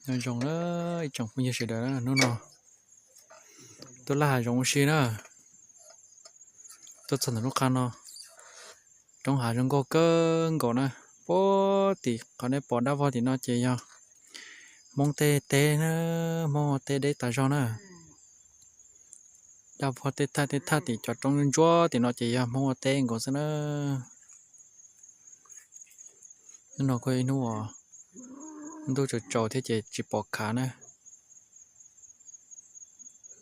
Nyob zoo na ib tsoom phooj ywg sawv daws na, hnub no tuaj laj hav zoov ua si na, tuaj txog ntawm lub qab no, roob hav zoo nkauj kawg nkaus na. Puag tim qhov nej pom dab vog tim no ces yog Hmoob tej teb na, Hmoob tej deb tas zog na. Dab vog tej thaj tej thaj tim cov roob ntsuab tim no ces yog Hmoob ua teb nkaus xwb na. Hnub no kuj ib hnub uas ntuj tsaus tsaus thiab ces tsis pom khav na.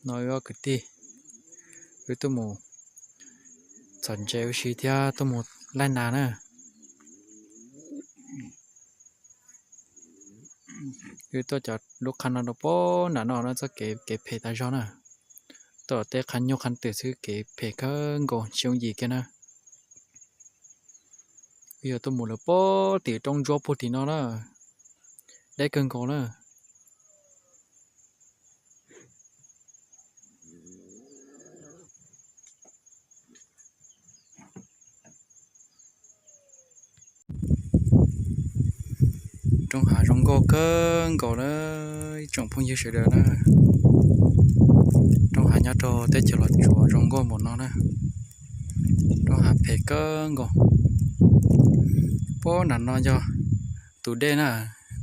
No wb ob kwv tij, wb tuaj mus txhom ntses ua si thiab tuaj mus laij nas na. Wb tuaj cov lub qhab no rau puag nram no na, txoj kev kev phem tas zog na. Tuaj tej qhab nyuj qhab twm xwb, kev phem kawg nkaus tsis yooj yim kiag na. Wb yog tuaj mus lawm puag tim roob ntsuab puag tim no na, deb kawg nkaus na. Roob hav zoo nkauj kawg nkaus na ib tsoom phooj ywg sawv daws na. Roob hav nyob rau teb chaws Los Tsuas zoo nkauj npaum no na. Roob hav phem kawg nkaus. Puag nram no yog tus dej na,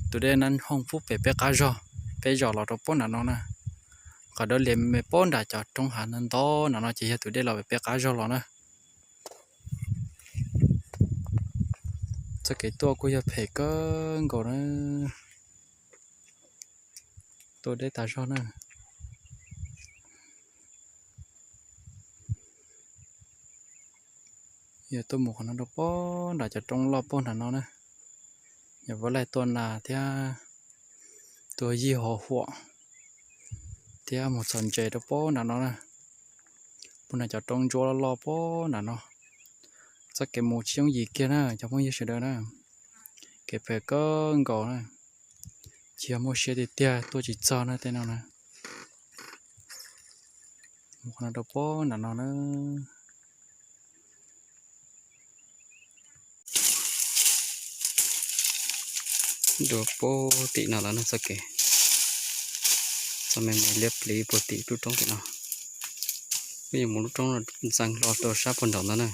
tus dej Nab Hooj pub pem peb qab zog, peb zos los rau puag nram no na. Qhov dawb lias me puag nram cov roob hav ntau nram no ces yog tus dej los pem peb qab zog los na. Txoj kev tuaj kuj yog phem kawg nkaus na, tuaj deb tas zog na. Yog tuaj mus qhov no rau puag nram cov roob loj puag nram no na, yog puav leej tuaj nas thiab tuaj yij hov huam thiab mus txhom ntses rau puag nram no na. Puag nram cov roob ntsuab loj loj puag nram no. Txoj kev mus tsis yooj yim kiag na cov phooj ywg sawv daws na, kev phem kawg nkaus na. Tsis yog muaj siab tiag tiag tuaj tsis txog na tej no na. Mus qhov no rau puag nram no na. Dua puag tim no los no txoj kev, txoj me me liab pliv puag tim lub roob tim no. Wb yuav mus lub roob ntxeev hlo rau sab puag nraum no na.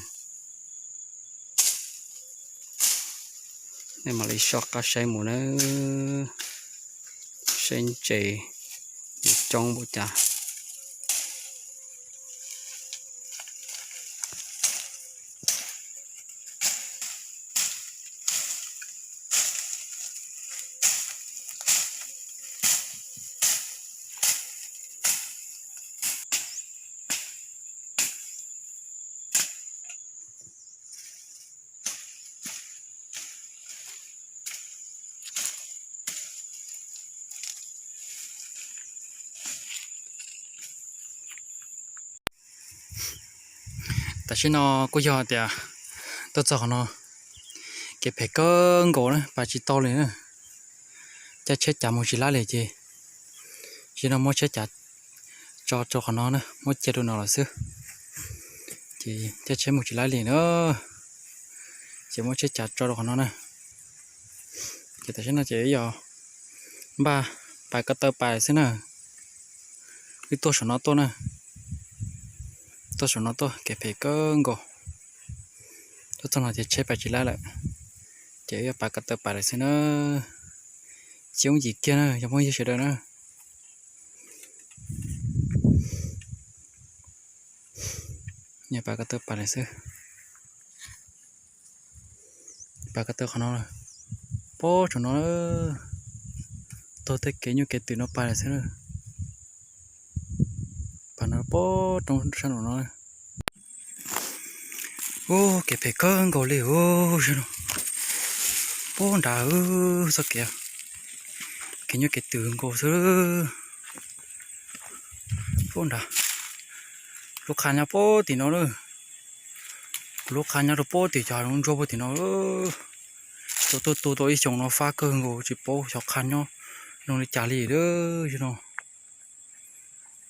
Nej mam li soj qab saib mus na, saib ntses yuav coob npaum cas. Tam sim no kuj yog tias tuaj txog qhov no, kev phem kawg nkaus na, pais tsis tau li na. Caij tsheb cav mus tsis laib li ces, ces no muab tsheb cav tso rau qhov no na, muab cia rau no lawm xwb. Ces caij tsheb mus tsis laib li na, ces muab tsheb cav tso rau qhov no na. Ces tam sim no ces yog npaj pais ko taw pais xwb na. Wb tuaj saum no tuaj na, tuaj saum no tuaj kev phem kawg nkaus. Tuaj txog no ces tsheb pais tsis laib lawm, ces wb yuav pais ko taw pais lawm xwb na. Tsis yooj yim kiag na cov phooj ywg sawv daws na. Pais ko taw pais lawm xwb. Pais ko taw qhov no, puag saum no, taug tej kev nyuj kev twm no pais lawm xwb. Pais no puag roob sab nraum no. Ub, kev phem kawg nkaus li ub, puag nrad txoj kev, kev nyuj kev twm nkaus xwb. Puag nrad, lub qhab nyob puag tim no lawm. Kuv lub qhab nyob rau puag tim cov hav zoov ntsuab puag tim no. Tau tuaj tu tau ib xyoos no fab kawg nkaus tsis paub xyov qhab nyob zoo li cas li lawm no.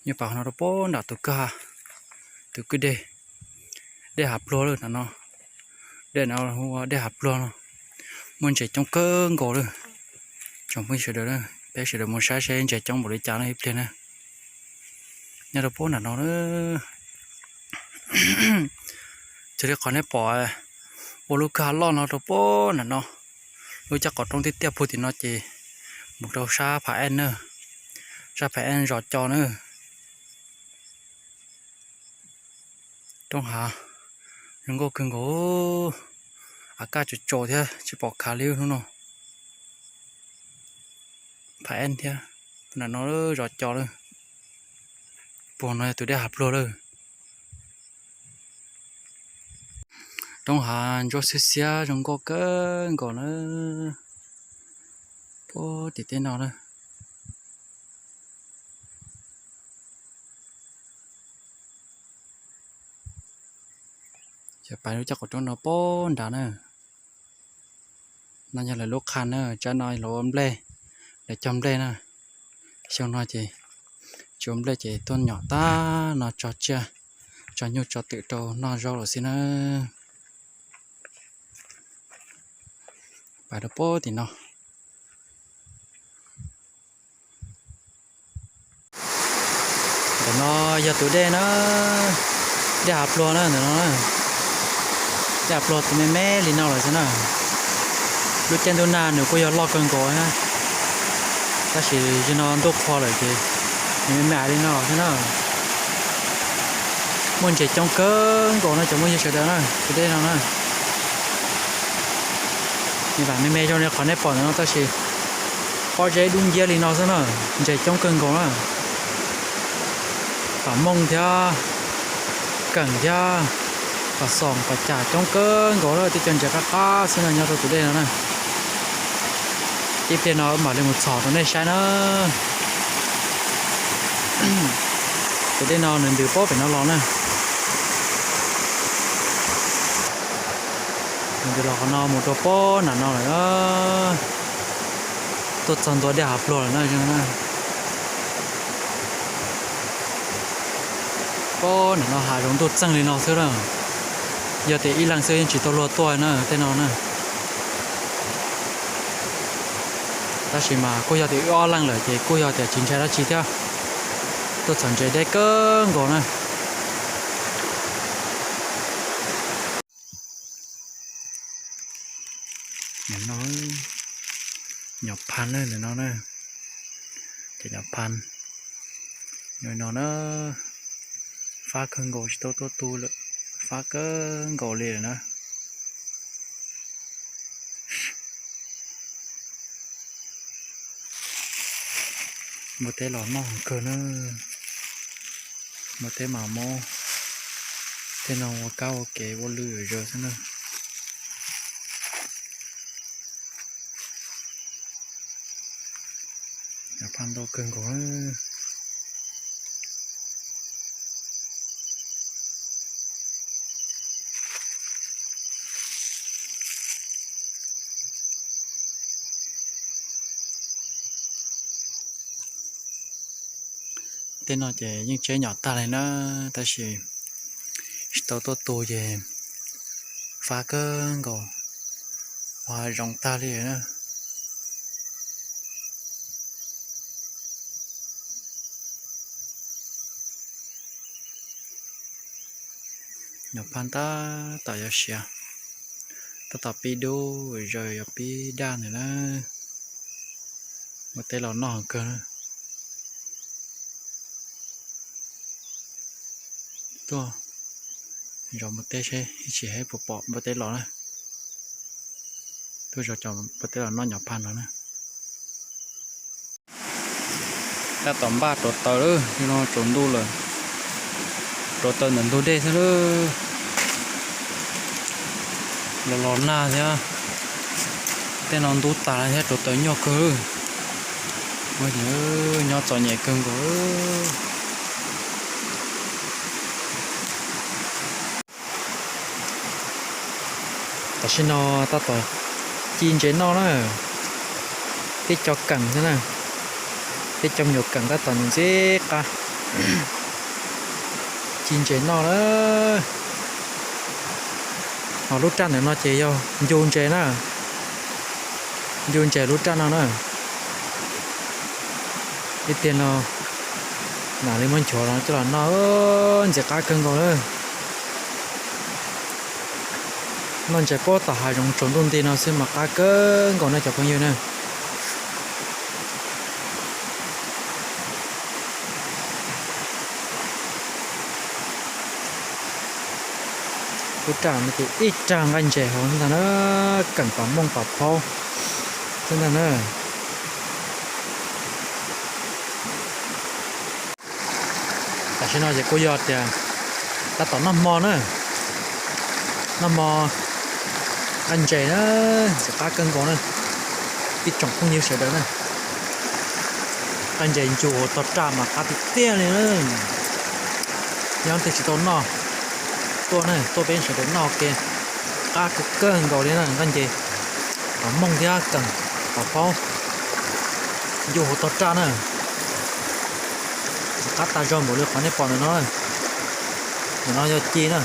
Nyob pais qhov no rau puag nram tus kwj ha, tus kwj deg, dej hav pluag lawm nram no. Dej no hu ua dej hav pluag no, muaj ntses coob kawg nkaus lawm. Tsoom phooj ywg sawv daws, Peb sawv daws mus saib seb ntses coob npaum li cas no ib pliag na. Nyob rau puag nram no na, xws li qhov nej pom ua lub kwj ha loj no rau puag nram no, lub caj qhov roob tiaj tiaj puag tim no ces mus rau sab Phav Ej na, sab Phav Ej zos Co na. Roob hav zoo nkauj kawg nkaus, av kaj tsuas tsaus thiab tsis pom khav li hnub no. Phav Ej thiab, nram no zos Co lawm, puag no yog tus dej hav pluag lawm. Roob hav ntsuab xiab xiab zoo nkauj kawg nkaus na, puag tim tej no na. Ces pais lub caj qhov roob no puag nrad na. No yog lawv lub qhab na, tsab no lawv ua nplej, lawv cog nplej na. Xyoo no ces tsis ua nplej ces tuaj nyom tag no tso tsiaj, tso nyuj tso twm rau noj zaub lawm xwb na. Pais rau puag tim no. Ntawm no yog tus dej na, dej hav pluag na ntawm no, dej hav pluag tus me me li no lawm xwb na. Lub caij ntuj nag nws kuj yog loj kawg nkaus na, tab sis zaum no ntuj qhua lawm ces nws me me li no xwb na. Muaj ntses coob kawg nkaus no cov phooj ywg sawv daws na, tus dej no na. Nws vam me me zoo li qhov nej pom ntawm no tab sis pob zeb dub nciab li no xwb na, ntses coob kawg nkaus na. Pam mooj thiab, keem thiab, pam xoom pam cam coob kawg nkaus lawm, tib co ntses qab qab xwb no nyob rau tus dej no na. Ib pliag no mam li mus txhom rau nej saib na. Tus dej no nws ntws puag pem no los na. Nws ntws los qhov no mus rau puag nram no lawm na. Tuaj txog ntua dej hav pluag lawm na. Puag nram no hav zoov ntuj txeeg li no xwb na. Yog tias ib leeg xwb yeej tsis tau luag tuaj na tej no na. Tab sis mas kuj yog tias wb ob leeg lawm ces kuj yog tias tsis ntshai dab tsi thiab. Tuaj txhom ntses deb kawg nkaus na. Nyom phaj na, ntawm no na, ces nyom phaj no na, fab kawg nkaus tsis tau tuaj tu lawm, fab kawg nkaus li lawm na. Npua teb los noj kawg na, npua teb mas muab tej no ua kab ua kev ua lw zom zaws xwb na. Nyom phaj ntau kawg nkaus na. Tej no ces yeej tseb nyom tag li na, tab sis tsis tau tuaj tu ces fab kawg nkaus, ua hav zoov tag li na. Nyom phaj tab tom yuav siav, tab tom pib dub, zaws yuav pib daj ntawm na. Npua teb los noj heev kawg na. Tuaj zov npua teb seb ib tsam puas pom npua teb los na. Tuaj zov cov npua teb los noj nyom phaj no na. Tab tom npaj rauv taws lawm, no tsaus ntuj lawm, rauv taws ntawm ntug dej xwb lawm. Los los nag thiab, tej no ntub tas lawm thiab rauv taws nyuaj kawg. Nyob txom nyem kawg nkaus. Tam sim no tab tom ci ntses noj na, tej co keem xwb na, tej co me nyuam keem tab tom ntxim qab ci ntses noj na. Ho lub raj ntawm no ces yog ncu ntses na, ncu ntses lub raj no na. Ib tiag no mam li muab nchuav los coj los noj, ntxim qab kawg nkaus na. Noj ntses puag tom hav zoov tsaus ntuj nti no xwb mas qab kawg nkaus na cov phooj ywg na. Lub raj no ces ib rag nqaij ntses hauv xwb ntag na, keem pam mooj pam phaub xwb ntag na. Tam sim no ces kuj yog tias tab tom noj hmo na, noj hmo nqaij ntses na, ntxim qab kawg nkaus na ib tsoom phooj ywg sawv daws na. Nqaij ntses ncu hauv tog raj mas qab tiag tiag li na. Nyob twg tsis tau noj, tuaj na, tuaj peb sawv daws noj ua ke, qab kawg kawg nkaus li na nqaij ntses, pam mooj thiab keem pam phaub ncu hauv tog raj na. Qab tas zog npaum li qhov nej pom ntawm no, ntawm no yog ci na.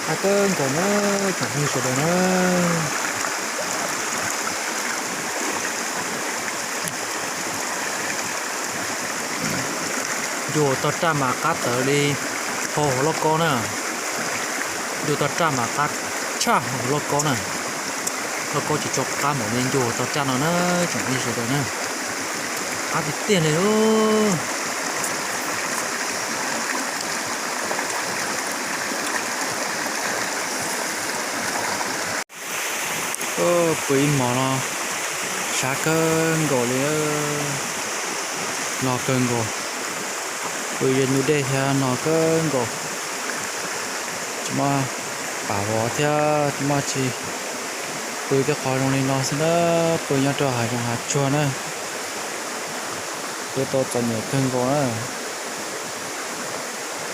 Qab kawg nkaus na tsoom phooj ywg sawv daws na. Ncu tog raj mas qab tawv li phau hauv lauj kaub na. Ncu tog raj mas qab tshaj hauv lauj kaub na. Lauj kaub tsis tshua qab npaum li ncu tog raj no na tsoom phooj ywg sawv daws na. Qab tiag tiag li. Pw ib hmos no sab kawg nkaus li, no kawg nkaus. Pw ze ntug dej thiab no kawg nkaus. Tsis muaj pam vov thiab tsis muaj tsi. Pw tej qhov zoo li no xwb na, pw nyob rau hav zoov hav tsuag na. Pw tau txom nyem kawg nkaus na,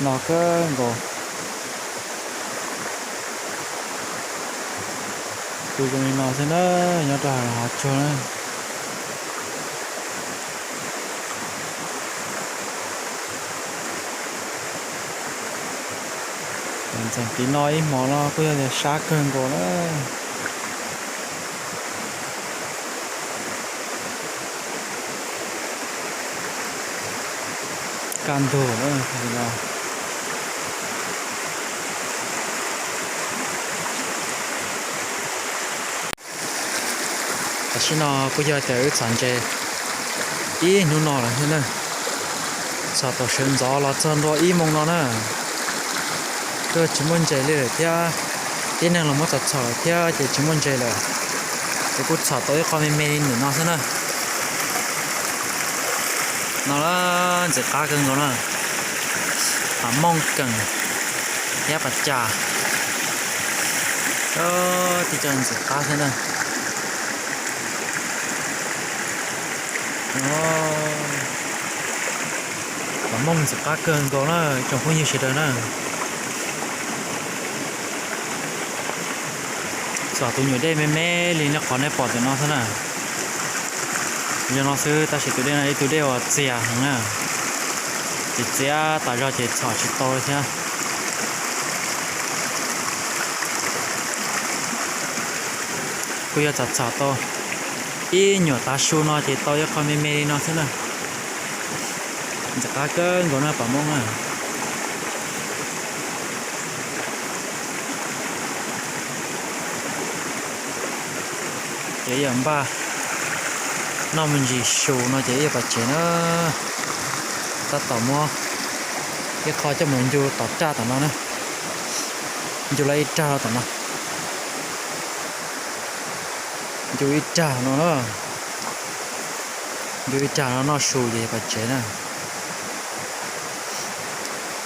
no kawg nkaus. Pw zoo li no xwb na, nyob rau hav zoov hav tsuag na. Ntxeev tiv no ib hmos no kuj yog tias sab kawg nkaus na. Kaj ntug no. Tam sim no kuj yog tias wb txhom ntses ib hnub no lawm thiab na. Txhom tau sawv ntxov los txog ntua ib moos no na. Kuj tsis muaj ntses li lawm thiab, tib neeg los muab txhom txhom lawm thiab ces tsis muaj ntses lawm. Ces kuj txhom tau ib qho me me li ntawm no xwb na. No ntxim qab kawg nkaus na. Pam mooj keem, yab pas cas, tib co ntxim qab xwb na. Pam mooj ntxim qab kawg nkaus na tsoom phooj ywg sawv daws na. Txhom tus nyuam dej me me li nej qhov nej pom ntawm no xwb na. Zoo no xwb tab sis tus dej no ib tug dej uas txias heev na, ces txias tas zog ces txhom tsis tau li thiab. Kuj yog txhom txhom tau ib nyuam tav su no ces tau ib qho me me li no xwb na. Ntxim qab kawg nkaus na pam mooj na. Ces ib yam npaj noj me ntsis su no ces ib yam pam tsev na. Tab tom muab ib qho coj mus ncu tom raj tom no na. Ncu lawm ib rag tom no. Ncu ib rag no na. Ncu ib rag no noj su ces pam tsev na.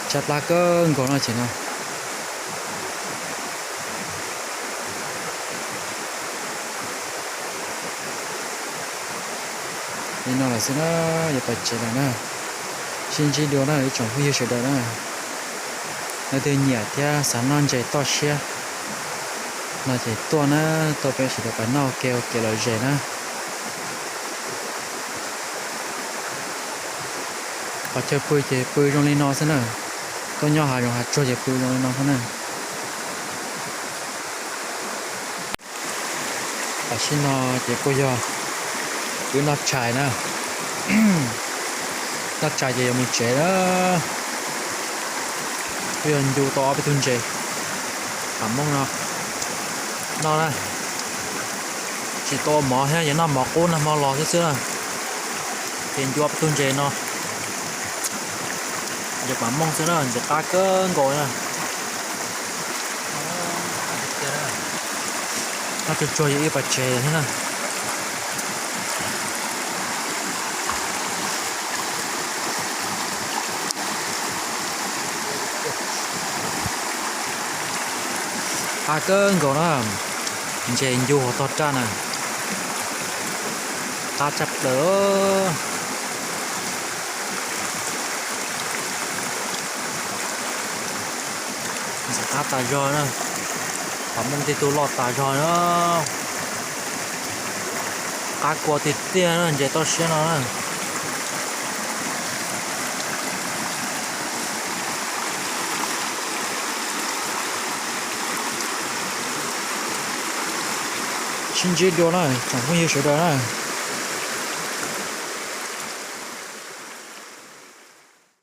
Tshaib plab kawg nkaus no ces no. Li no lawm xwb na, yuav pais tsev lawm na. Sib ntsib dua na ib tsoom phooj ywg sawv daws na. Leej twg nyiam thiab xav noj ntses toj siab no ces tuaj na, tuaj peb sawv daws pais noj ua ke ua kev lom zem na. Qhov chaw pw ces pw zoo li no xwb na. Tuaj nyob hav zoov hav tsuag ces pw zoo li no xwb na. Tam sim no ces kuj yog wb noj tshais na, noj tshais ces yuav mus tsev na. Kuj yog ncu tau ob peb tug ntses pam mooj no noj na. Tsis tau ua mov thiab, ces noj mov qub nag hmo los xwb xwb na. Ces ncu ob peb tug ntses no, ntses pam mooj xwb na, ntses qab kawg nkaus na. Noj tsuag tsuag yuav ib pas tsev thiab na. Qab kawg nkaus na, ntses ncu hauv tog raj na, qab tshaj plaws. Ntses qab tas zog na, pam mooj tej tug loj tas zog na. Qab kua tiag tiag na, ntses toj siab no na. Sib ntsib dua na tsoom phooj ywg sawv daws na.